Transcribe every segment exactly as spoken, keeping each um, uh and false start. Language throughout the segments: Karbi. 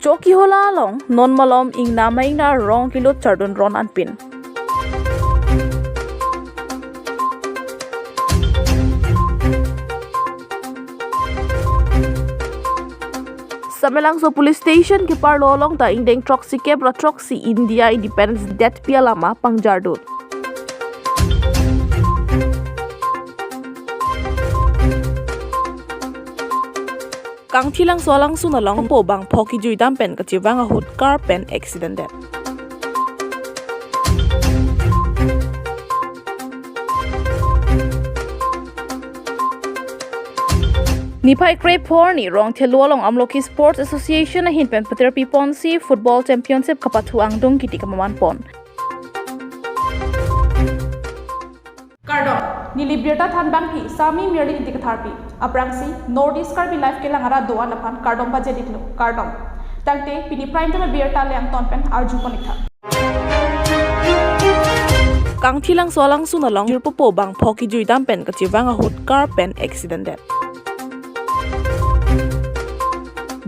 Chokihola along non malom ingna ma ingna rong kilut chardun ron anpin. Samelangso Police Station keparlo along ta ingdeng throksi kep ra throksi India Independence Day pi alama pangjardun. Kangthilangso alangsun along po bangpho kejui dam pen kachevang ahut car pen accident det. Niphai krepho arni Rongthelu along Amlokhi Sports Association ahin pen paterpi ponsi Football Championship kapathu angdung kiti kamaman pon. Kardom, neli birta thanbangpi Sami Mirli Ingti Katharpi. Aphrangsi North East Karbi Live kelang arat do-an aphan kardom pajir-iklo, kardom. Tangte pini Prime Time abirta le angton pen arju pon-iktha. Kangthilangso alangsun along jirpo po bangpho kejui dam pen kachevang ahut car pen accident det.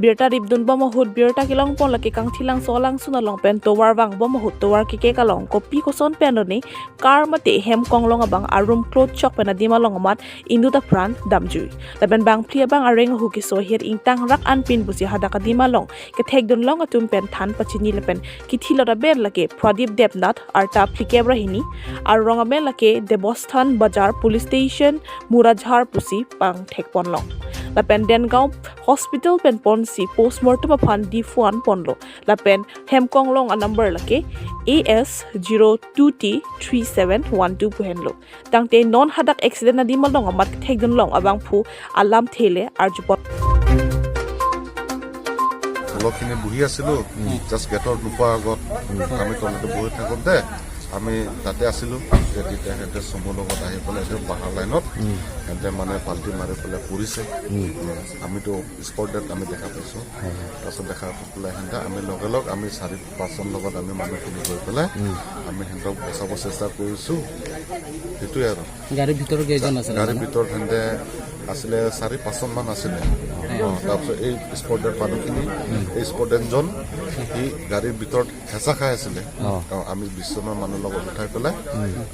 Birta ripdun bom ahut birta kelong pon lake Kangthilangso alangsun along pen tovar vang bom ahut tovar kekek along kopi koson pen arni car mate hem konglong abang arum klot chok pen adim along amat inut apran damjui. Lapen bangphli abang areng ahu keso ahir ingtang rak anpin pusi hadak adim along kethekdun long atum pen than pachini lapen kithilot amen lake Pradip Debnath arta phlikep ra hini, arong amen lake Debosthan Bazar Police Station Murajhar pusi pangthek pon long. Lapen Dengaon Hospital pen ponsi postmortem aphan Diphu an ponlo. Lapen hem konglong a number lake A S zero two T three seven one two pu henlo. Tangte non hadak accident adim along amat kethekdun long abangphu alamthe le arju pon. অলপখিনি বহি আছিলো, জাষ্ট গেটৰ নোপোৱা আগত আমি তলতে বহি থাকোঁতে আমি তাতে আছিলো। তেতিয়া সিহঁতে চমুৰ লগত আহি পেলাই এইটো পাহাৰ লাইনত সিহঁতে মানে পাল্টি মাৰি পেলাই পৰিছে। আমিতো স্পট ডেথ আমি দেখা পাইছো। তাৰপিছত দেখা পেলাই সিহঁতে আমি লগে লগ আমি চাৰি পাঁচজন লগত আমি মানুহখিনি গৈ পেলাই আমি সিহঁতক বচাব চেষ্টা কৰিছো। সেইটোৱে আৰু। গাড়ীৰ ভিতৰত কেইজন আছিলে গাড়ীৰ মানুহ? ভিতৰত সিহঁতে আছিলে চাৰি পাঁচজন মান আছিলে। অ, তাৰপিছত এই স্পট ডেথ মানুহখিনি, এই স্পট ডেথজন সি গাড়ীৰ ভিতৰত হেঁচা খাই আছিলে। অ। অ, আমি বিশ জনৰ মানুহ লগত উঠাই পেলাই,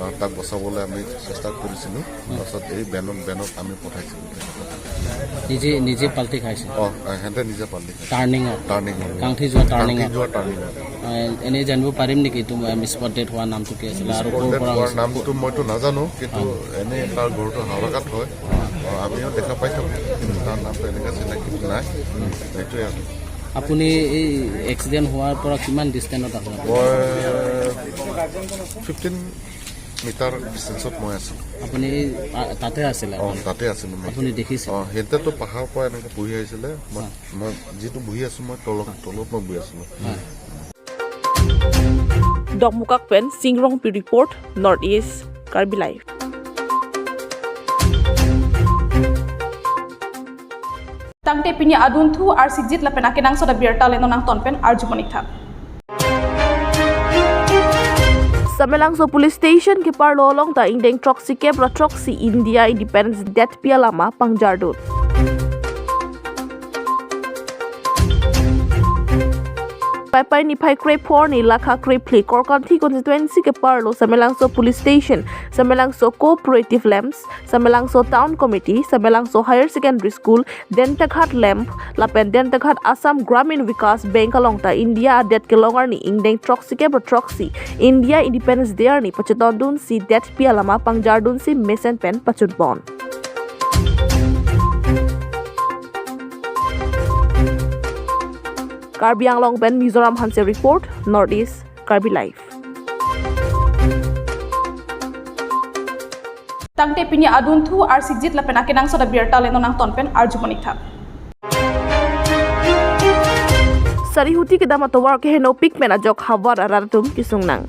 অ, তাক বচাবলৈ আমি চেষ্টা কৰিছিলো। তাৰপিছত এই ভেনত, ভেনত আমি পঠাইছিলো। নিজে, নিজে পাল্টি খাইছে? অ, সিহঁতে নিজে পাল্টি খাইছে। টাৰ্ণিঙত? টাৰ্ণিঙত। কাংঠি যোৱা টাৰ্ণিঙত? কাংঠি যোৱা টাৰ্ণিঙত। এ, এনেই জানিব পাৰিম নেকি, এইটো, এম, স্পট ডেথ হোৱা নামটো কি আছিলে আৰু ক'ৰ স্পট ডেথ পৰা হোৱাৰ হৈছে? নামটো মইতো নাজানো, কিন্তু এনেই তাৰ ঘৰটো হাওৰাঘাট হয়। অ, আমিও দেখা পাই থাকো, কিন্তু তাৰ নামটো এনেকুৱা চিনাকি নাই। সেইটোৱে আৰু। আপুনি এই এক্সিডেণ্ট হোৱাৰ পৰা কিমান ডিষ্টেঞ্চত আছে? মই ফিফটিন মিটাৰ ডিষ্টেঞ্চত মই আছিলো। আপুনি এই, আ, তাতে আছিলে অ, আপুনি? তাতে আছিলো মই। আপুনি দেখিছে? অ, সিহঁতেতো পাহাৰৰ পৰা এনেকে বহি আহিছিলে। মই, হয়। মই যিটো বহি আছো, মই তলত, তলত মই বহি আছিলো। হয়। Dokmoka pen Sing Rongpi report, North East Karbi Live. Tangte pini adunthu arsikjit lapen akenangsot abirta le non angton pen arju pon-iktha. Samelangso Police Station keparlo along ta ingdeng throksi kep ra throksi India Independence Day pi alama pangjardun. Paipai niphai krepho arni lakha krephli Korkanthi constituency keparlo Samelangso Police Station, Samelangso Cooperative Lamps, Samelangso Town Committee, Samelangso Higher Secondary School, Dentaghat Lamp, lapen Dentaghat Assam Gramin Vikas Bank along ta India adet kelong arni ingdeng throksi kep ra throksi India Independence Day arni pachetondunsi det pi alama pangjardunsi mesen pen pachun pon. Karbi Anglong pen Mizoram Hanse report, North East Karbi Live. Tangte pini adunthu arsikjit lapen akenangsot abirta le non angton pen arju pon-iktha. Sarihuti kedam atovar kehenopik pen ajok havar arat atum kesung nang.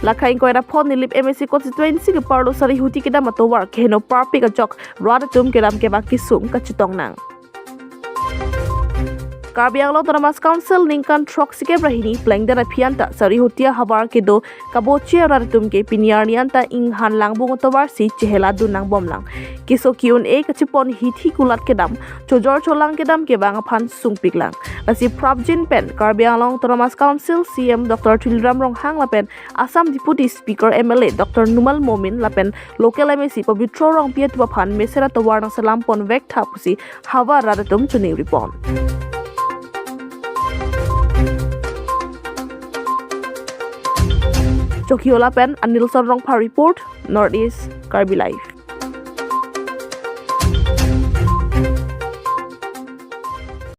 Lakha ingkoi ra pho Nilip M A C constituency keparlo Sarihuti kedam atovar kehenoparpik ajok rat atum kedam kevang kesung kachetong nang. Karbi Anglong Autonomous Council ningkan throksikep ra hini plengdet aphi anta Sarihutia havar kedo kaboche arat atum ke pini arni anta inghan langbung atovar si chehela dun nangbomlang. Keso ki-un-e kachepon hithi kulat kedam, chojor cholang kedam kevang aphan sungpiklang. Lasi prapjin pen Karbi Anglong Autonomous Council C E M Doctor Tuliram Ronghang lapen Assam Deputy Speaker M L A Doctor Numal Momin lapen local M A C Pabitra Rongpi atum aphan mesen atovar nangselam ponvek tha pusi havar rat atum choningri pon. Chokihola pen Anilson Rongphar report, North East Karbi Live.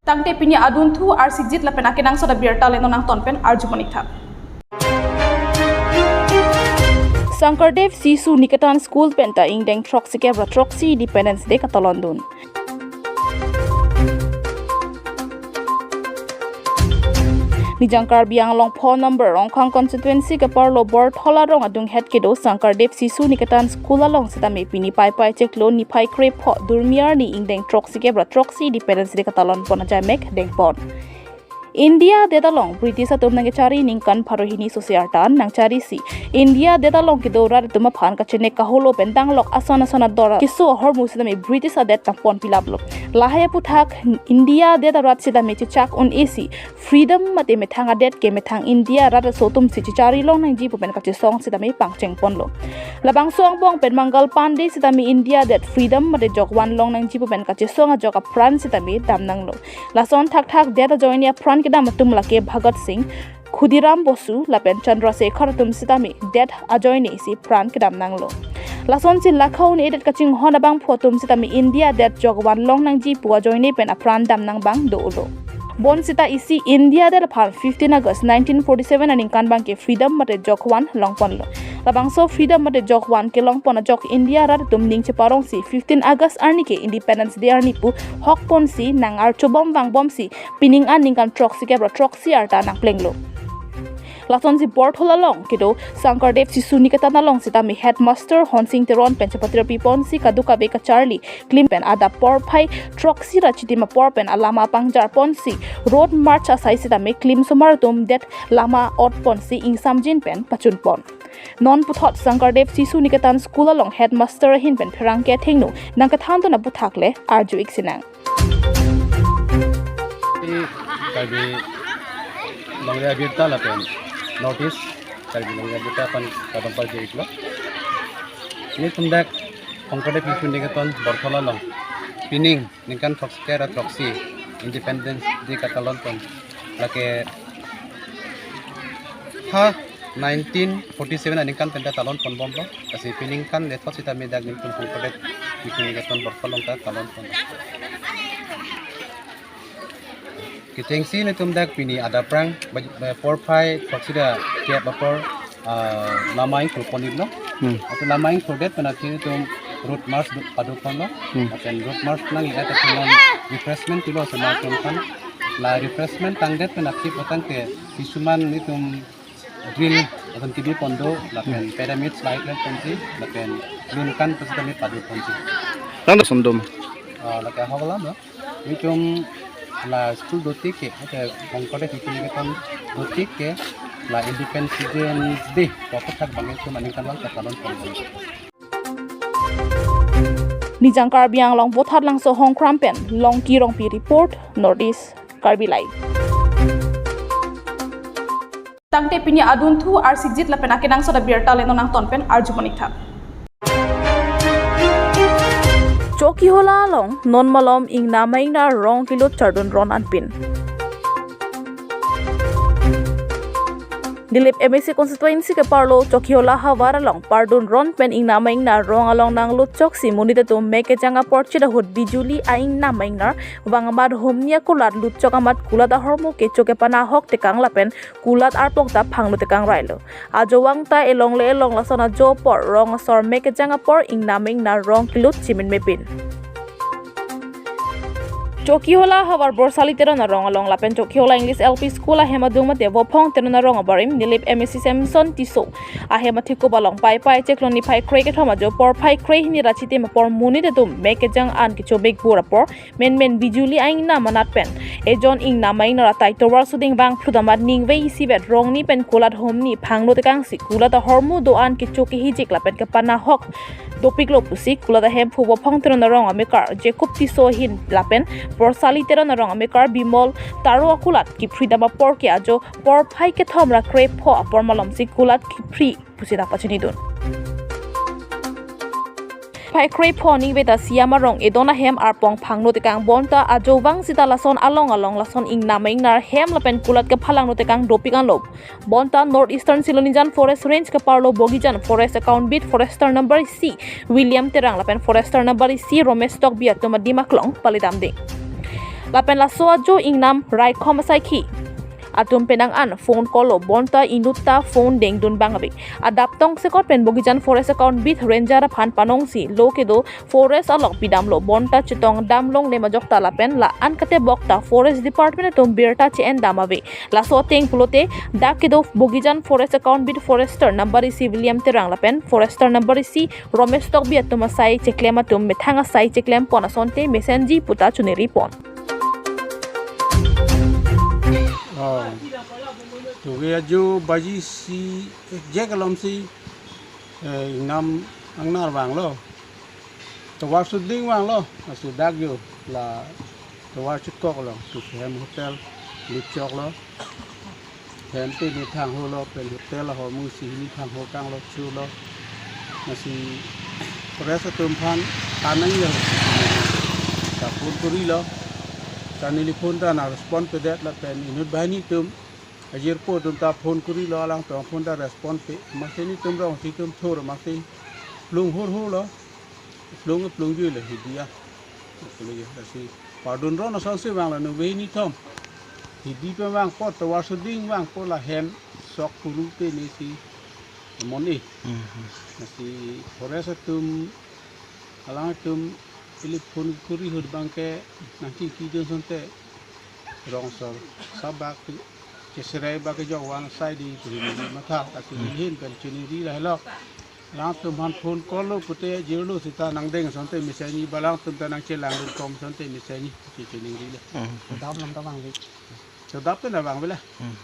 Tangte pini adunthu arsikjit lapen akenangsot abirta le non nangton pen arju pon-ik tha. Sankardev Shishu Niketan School pen ta ingdeng throksikep ra throksi Independence Day katalon dun. Nijang Karbi Anglong phone number Rongkhang constituency keparlo Borthola rong adunghet kedo Sankardev Shishu Niketan School along sitame pini Paipai chiklo niphai krepho durmi arni ingdeng throksikep ra throksi Independence Day katalon pon ajai mek dengpon. India det along British atum nangkechari ningkan pharo hini sose artan nangcharisi India det along kedo rat atum aphan kachenek kaholo pen danglok ason ason ador keso ahormu sitame British adet nangpon pilaplo. Lahai aphuthak India det arat sitame chechak un-e si freedom mate methang adet ke methang India rat aso atum si chechari long nangji pu pen kachesong sitame pangcheng ponlo. Labangso angbong pen Mangal Pandey sitame India det freedom mate jokvan long nangji pu pen kachesong ajok apran sitame dam nanglo. Lason thakthak det ajoine apran kedam atum lake Bhagat Singh, Khudiram Bosu lapen Chandra Shekhar atum sitame det ajoine si pran kedam nanglo. Lasonsi lakha un-edet kachinghon abangphu atum sitame India det jokvan long nangji pu ajoine pen apran dam nangbang dolo. Bonsita isi India det aphan fifteen August nineteen forty-seven aningkan abangke freedom mate jokvan longponlo. Labangso freedom mate jokvan kelongpon ajok India rat atum ning cheparongsi fifteen August arni ke Independence Day arni pu hokponsi nang-archobom vangbomsi pining an ningkan throksikep ra throksi arta nangplenglo. Lasonsi Borthola along kedo Sankardev Shishu Niketan along sitame headmaster Honsing Teron pen chepatir piponsi kadokave kacharli klim pen adap porphai throksi ra chitim apor pen alama pangjarponsi road march asai sitame klim somar atum det lama otponsi ingsamjin pen pachunpon. Non puthot Sankardev Shishu Niketan School along headmaster ahin pen pherangke athengno nangkethan dun aphuthak le arju-ik sinang. Karbi Longri Abirta lapen North East Karbi Longri Abirta aphan kadam parjiriklo. Nelitum dak Sankardev Shishu Niketan Borthola along pining ningkan throksi ra throksi Independence Day katalon pon lake ha nineteen forty-seven aningkan pen ta talon ponbomlo. Lasi pining kan lethot sitame dak nelitum Sankardev Shishu Niketan Borthola along ta talon pon. Kechengsi nelitum dak pini adap aphrang baj-, ba-, porphai throksi ra kep apor, ah, lama ingthur pon-iklo. Hmm. Laso lama ingthurdet pen aphi nelitum road march do-, padoponlo. Hmm. Lapen road march nangli-et aphi non refreshment pilo sema atum aphan. La refreshment tangdet pen aphi potang ke kisuman nelitum drill atum kebi pon do, lapen, hmm, pyramids light light ponsi, lapen lun kan pusitame padoponsi. Tangte sondom. Ah, lake ahok alam lo. Nelitum la school dotik ke, ate Sankardev Shishu Niketan dotik ke, la Independence Day pu aphuthak abang nelitum aningkan abang katalon pon. Nijang Karbi Anglong Vothatlangso Hongkram pen Longki Rongpi report, North East Karbi Live. Tangte pini adunthu arsikjit lapen akenangsot abirta le non nangton pen arju pon-ik tha. Chokihola along non malom ingnam ingnar rong kelut chardun ron anpin. Nilip M A C constituency keparlo Chokihola havar along pardun ron pen ingnam ingnar rong along nanglut choksi monit atum mek kejang apor chit ahut bijuli a-ingnam ingnar vang amat humni akulat lutchok amat kulat ahormu kecho kepana ahok tekang lapen kulat arpok ta phanglo tekang railo. Ajo vang ta elong le elong lason ajo apor rong asor mek kejang apor ingnam ingnar rong kelut chimin mepin. Chokihola havar Borsali Teron arong along lapen Chokihola English L P School ahem adung mate Vophong Teron arong abarim Nilip M A C Samson Tisso ahem athekup along Paipai Chiklo niphai krekethom ajo porphai krehini ra chitim apor monit atum mek kejang an kecho bek bur apor menmen bijuli a-ingnam anat pen ejon ingnam a-ingnar atai tovar suding vangphludam amat ningve isivet rongni pen kulat homni phangno tekangsi kulat ahormu do-an kecho kehijik lapen kepanahok dopiklo pusi kulat ahemphu Vophong Teron arong amekar Jacob Tisso ahin lapen Borsali Teron arong amekar Bimol Taro akulat kiphridam apor ke ajo porphai kethom ra krepho apor malomsi kulat kiphri pusi ta pachinidun. Phai krepho ningve ta Siam arong edon ahem arpong phangno tekang bonta ajo vang sita lason along along lason ingnam ingnar hem lapen kulat kephalangno tekang dopik anlo. Bonta North Eastern Silonijan Forest Range keparlo Bogijan Forest Account Beat Forester number isi William Terang lapen Forester number isi Romesh Tokbi atum adim aklong palidamde. Lapen laso ajo ingnam raikhom asaikhi atum penang an phone call lo bonta inutta phone dengdun bang ave. Adap tongsekot pen Bogijan Forest Account Beat Ranger aphan panongsi lo kedo forest along pidamlo bonta chetongdam longle majok ta lapen la-an katebok ta Forest Department atum birta che-endam ave. Laso ateng pulote dak kedo Bogijan Forest Account Beat Forester number isi William Terang lapen Forester number isi Romesh Tokbi atum asai cheklem atum methang asai cheklem pon asonte mesenji puta chuniri pon. Oh. Toke ajo baji isi, eh, jek alomsi, eh, ingnam ingnar vanglo. Tovar suding vanglo, lasi dak jo la tovar chikok lo, tu hem hotel lutchok lo. Hem te ni thang ho lo, pen hotel ahormu si hini thang ho kang lo chu lo. Lasi forest atum aphan tanang ya. Ta phone kuri lo. Ta neli phone ta na respond pedet lapen inut banghini atum ajirpo atum ta phone kuri lo, alangtum phone ta respond pe. Masi nelitum rong si atum thur masi plung hur hur lo. Plung plung ju le hidi a. Plung ju lasi pardon ron asonsi vanglo ningve hini thom. Hidi pen vangpo tovar suding vangpo la hem sok kuru te nesi mon e. Mhm. Lasi forest atum alangtum ili phone kuri ahut abangke nangchingki dun asonte rong asor sabak cheserai bak kejok van asai di tu hini matha, lasi Hmm. hini hin pen chiniri lahelo. Alangtum aphan phone call lo pute jirlo sita nangdeng asonte mesenji, ba alangtum ta nangchelang dun kom asonte mesenji, che chiniri le. Hmm. Dam lam ta vangve. Chodap pen ta vangve le. Hmm.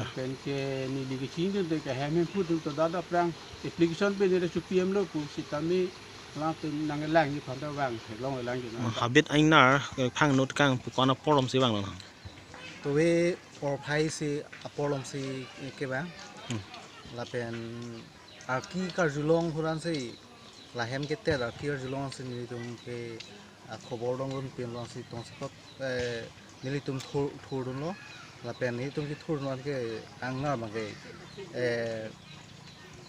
Ah. Pen ke neli kechingdun te ke hem hemphu atum ta dada prang application pen neli chu P M lo pu sitame alangtum nanglangji aphan ta vang theklong lang ju na. Hmm, habit a-ingnar, eh, phangno tekang pu ko-an apor alomsi vanglo na? Toke porphai isi apor alomsi, eh, kevang. Hmm. Lapen arki karjulong ahut ansi la hem ketet arki karjulong ansi nelitum ke, ah, khobor dongdun pen alongsi tongsekot, eh, nelitum thur, thurdunlo. Lapen nelitum kethurdun an ke a-ingnar abangke, eh,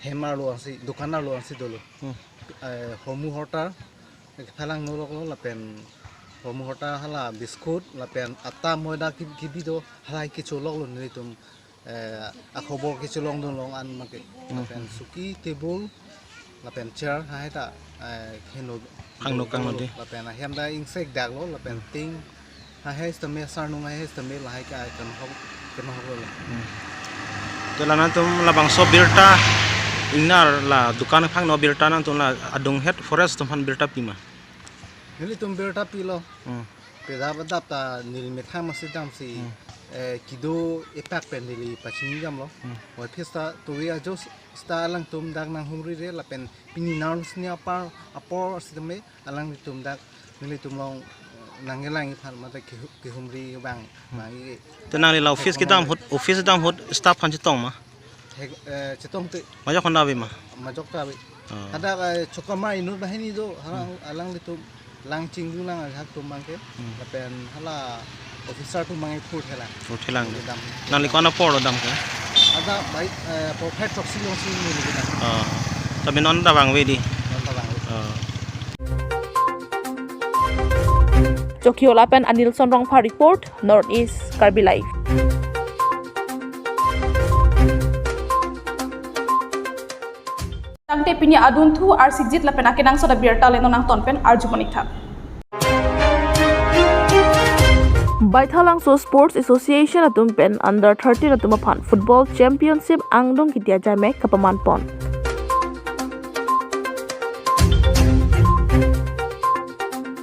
hem arlo ansi, dukan arlo ansi dolo. Hmm. Eh, hormu hortar, eh, phalang noloklo lapen hormu hortar hala biscuit, lapen atta moida ki-, kibi do, halahai kecholoklo nelitum, eh, akhobor kecholongdun along an abangke. Hmm. Lapen suki, table, lapen chair, lahai ta, eh, heno. Phangno kangno de. Lapen ahem ta ingsekdaklo, lapen Hmm. ting, lahai sitame sarnung lahai sitame lahai ke ai kenohok, kenohoklo. Hmm. Te la nangtum labangso birta ingnar la dukan phangno birta nangtum la adunghet forest atum aphan birta pima? Nelitum birta pilo. Hmm. Peda adap ta neli methang masi damsi, Hmm. eh, kedo epak pen neli pachini damlo. Hmm. Oi phista toke ajo sita alangtum dak nanghumri re lapen pini narlo sini apar apor sitame alangtum dak nelitum along, eh, nanglangji aphan mate kehu-, kehumri vang, Hmm. vangji. Te nangli la office kedam ahut, office kedam ahut staff aphan chetong ma? Hek, eh, chetongte. Majok hon ta ave ma? Majok ta ave. Ah. Hadak, eh, chokama inut banghini do, hala Hmm. alanglitum lang chingdun lang ajahak atum abangke. Hmm. Lapen hala officer atum abangke phur thelang. Phur thelang. Kedam. Nangli ko-an apor lo dam ke? Hadak bai, eh, porphai throksi alongsi neli kedam. Ah. Tapi non ta vangve di? Non ta vangve. Ah. Chokihola pen Anilson Rongphar report, North East Karbi Live. Tangte pini adunthu arsikjit lapen akenangsot abirta le non nangton pen arju monik tha. Baithalangso Sports Association atum pen under thirteen atum aphan Football Championship angdung kiti ajaimek kapaman pon.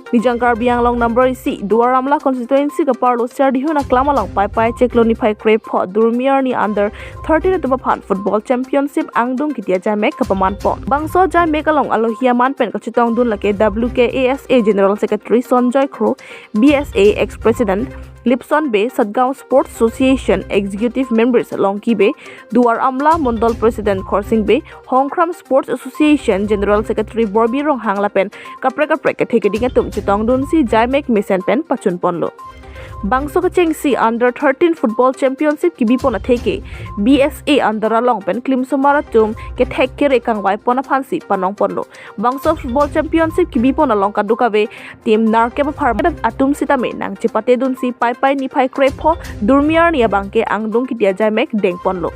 Nijang Karbi Anglong number isi, Duar Amla constituency kaparlo Serdihun aklam along Paipai chiklo niphai krepho Durmi arni under thirteen atum aphan Football Championship angdung kiti ajaimek kapaman pon. Bangso ajaimek along alohi aman pen kachetongdun lake W K A S A General Secretary Sonjoy Kro, B S A ex President Lipson Bey, Satgaon Sports Association Executive Members Longki Bey, Duar Amla Mondol President Khorsing Bey, Hongkram Sports Association General Secretary Borbi Ronghang lapen kaprek kaprek kethe keding atum chetongdunsi ajaimek mesen pen pachun ponlo. Bangso kechengsi under thirteen Football Championship kebi pon atheke B S A under along pen klimsomar atum kethek kere kangvai pon aphansi panong ponlo. Bangso Football Championship kebi pon along kadokave team nerkep apharman atum sitame nangchepate dunsi Paipai niphai krepho Durmi arni abangke angdung kiti ajaimek deng ponlo.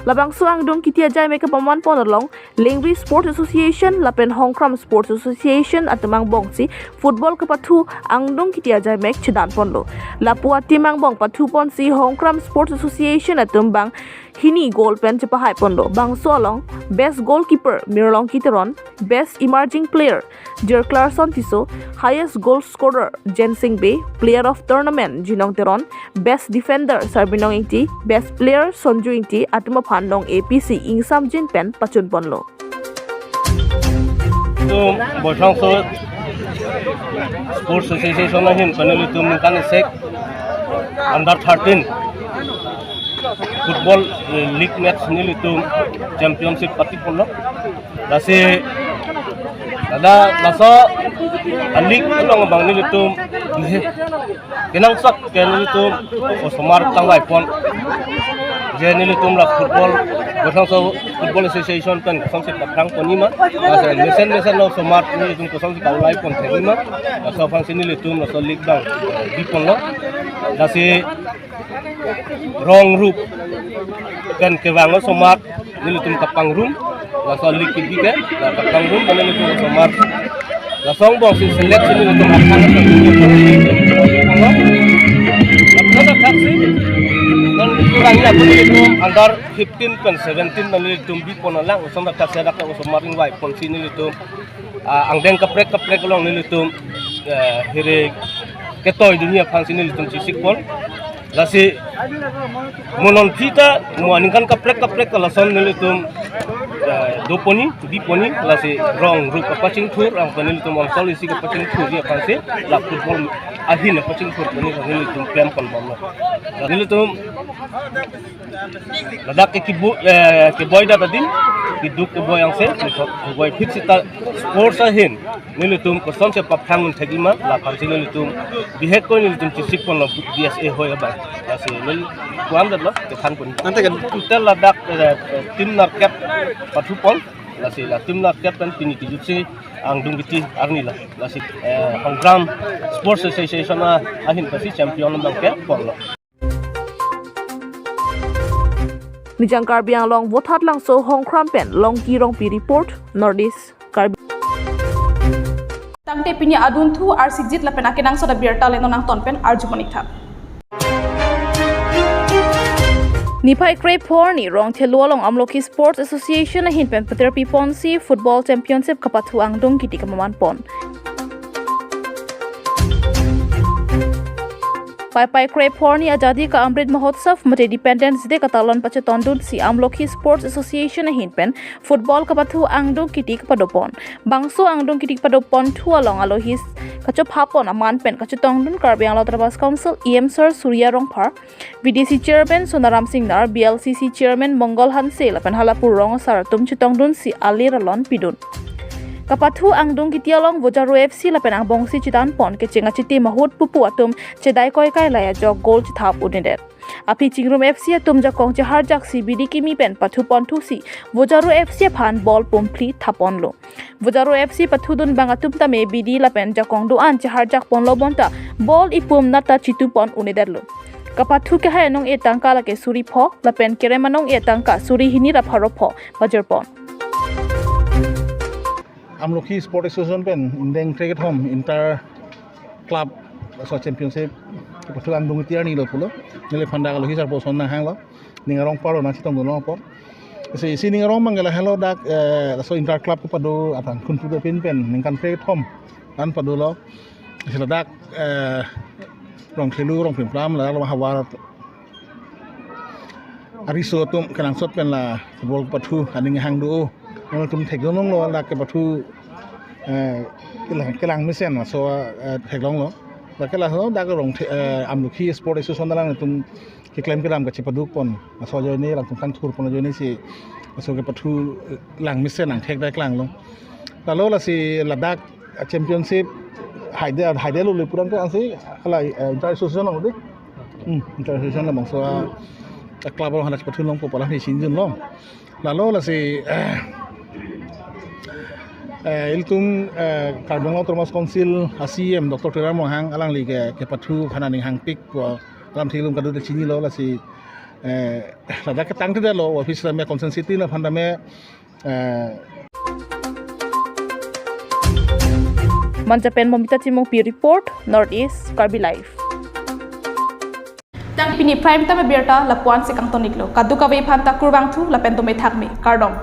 Labangso angdung kiti ajaimek kapaman pon along Lengri Sports Association lapen Hongkram Sports Association atum angbongsi football kapathu angdung kiti ajaimek chedan ponlo. Lapu a-team angbong pathu ponsi Hongkram Sports Association atum bang hini goal pen chepahai ponlo. Bangso along Best Goalkeeper Mirlongki Teron, Best Emerging Player Jerklarson Tisso, Highest Goal Scorer Jensing Bey, Player of Tournament Jinong Teron, Best Defender Sarbinong Ingti, Best Player Sonju Ingti atum aphan nong A P C ingsamjin pen pachun ponlo. Itum Baithalangso Sports Association ahin pen nelitum ningkan isi under thirteen football, eh, league match nelitum championship pati ponlo. Lasi ladak laso a-league along abang nelitum kenangsot ke nelitum osomar kangvai pon. Je nelitum la football, Baithalangso Football Association pen kosonsi paphrang ponji ma. Lasi mesen mesen la osomar nelitum kosonsi kangvai pon thekji ma. Laso aphansi nelitum laso league abang bi ponlo. Lasi rong rup pen kevang osomar nelitum kapangrum, laso league kebi ke, la kapangrum pen nelitum osomar. Laso angbongsi select si nelitum aphan laso thaksi, non kurang ya pun nelitum under fifteen pen seventeen pen nelitum bi pon lang, osomar thaksi dak osomar ingvai ponsi nelitum, ah, angdeng kaprek kaprek along nelitum, eh, hiri ketoi dunji aphansi nelitum chesik pon. Lasi mo non phita mo aningkan kaprek kaprek kalason nelitum, eh, do ponji, bi ponji, lasi rong rup kapachingthur, ang pen nelitum onsol isi kapachingthurji aphansi, la football ahin kapachingthur ponji nelitum klem pon bomlo. Nelitum ladak ke kibu, eh, keboi dak adim, keduk keboi angse, keboi phit sita sports ahin nelitum kosonsi paphrang un thekji ma, la aphansi nelitum bihek ko nelitum chesik ponlo B S A hoi abang. Lasi neli kuan detlo, kethan pon. Ante kan total ladak, eh, team nerkep pathu pon, lasi la team nerkep pen pini kejutsi angdung kiti arni la. Lasi, eh, Hongkram Sports Association a, ahin pensi champion abangke ponlo. Nijang Karbi Anglong Vothatlangso Hongkram pen Longki Rongpi report, North East Karbi. Tangte pini adunthu arsikjit lapen akenangsot abirta le non nangton pen arju monik tha. Niphai krepho arni Rongthelu along Amlokhi Sports Association ahin pen paterpi ponsi Football Championship kapathu angdung kiti kapaman pon. Paipai krepho arni Azadi ka Amrit Mahotsav mate Independence Day katalon pachetongdunsi Amlokhi Sports Association ahin pen football kapathu angdung kiti kapado pon. Bangso angdung kiti kapado ponthu along alohi kachopha pon aman pen kachetongdun Karbi Anglong Autonomous Council E M Sir Surya Rongphar, V D C Chairman Sonaram Singnar, V L C C Chairman Mongol Hanse lapen halapu rong asar atum chetongdunsi alir alon pidun. Kapathu angdung kiti along Bojaro F C lapen angbongsi chedan pon kecheng achitim ahut pupu atum chedai koikai lai ajok goal chethap un-edet. Aphi Chingrum F C atum jakong cheharjaksi bidi kimi pen pathu ponthusi Bojaro F C aphan ball pumphli thap ponlo. Bojaro F C pathudun abang atum tame bidi lapen jakong do-an cheharjak ponlo bonta ball ipum nata chitu pon un-edetlo. Kapathu kehai anong-e tangka lake suri pho lapen kerem anong-e tangka suri hini ra pharo pho pajir pon. Amlokhi Sport Association pen ingdeng krekethom inter club laso championship Kepathu angdeng iti arni lo pulo. Neliphan dak alohi sarpo ason nanghanglo. Ning arong paro nangchetongdun apot. Si, si ning arong abang ke lahelo dak, eh, laso inter club kepado atang kuntu dopin pen ningkan phre kethom an padolo. Si ladak, eh, Rongkhelu, Rongpimplam, ladak lo havar ariso atum kenangsot pen la football kepathu aning hang do. Nangtum thekdun longlo dak kepathu, eh, kelang, kelang mesen laso, eh, theklonglo. Dak ke laso dak Rongkhe-, eh, Amlukhi Sport Association alangtum keklem kedam kachepaduk pon. Laso ajoine alangtum kangthur pon ajoine si laso kepathu, eh, lang mesen nangthek dak langlo. Lalo lasi ladak, eh, championship haide, haidelo le puran ke ansi hala, eh, inter association along de. Hmm, inter association labangso a, a club along hadak pathu longpo pu alam si chinidunlo. Lalo lasi, eh, eh, ilitum, eh, Karbi Anglong Autonomous Council a C E M Doctor Tuliram Ronghang alangli ke, kepathu aphan aning hangpik pu alamthe ilitum kadokave chinilo lasi, eh, ladak ketang te lo office tame constituency aphan tame, eh, Manja pen Momita Timungpi report, North East Karbi Live. Tang pini prime time abirta lapu-an si kangton-iklo. Kadokave aphan ta kurvangthu lapen dome thakme. Kardom.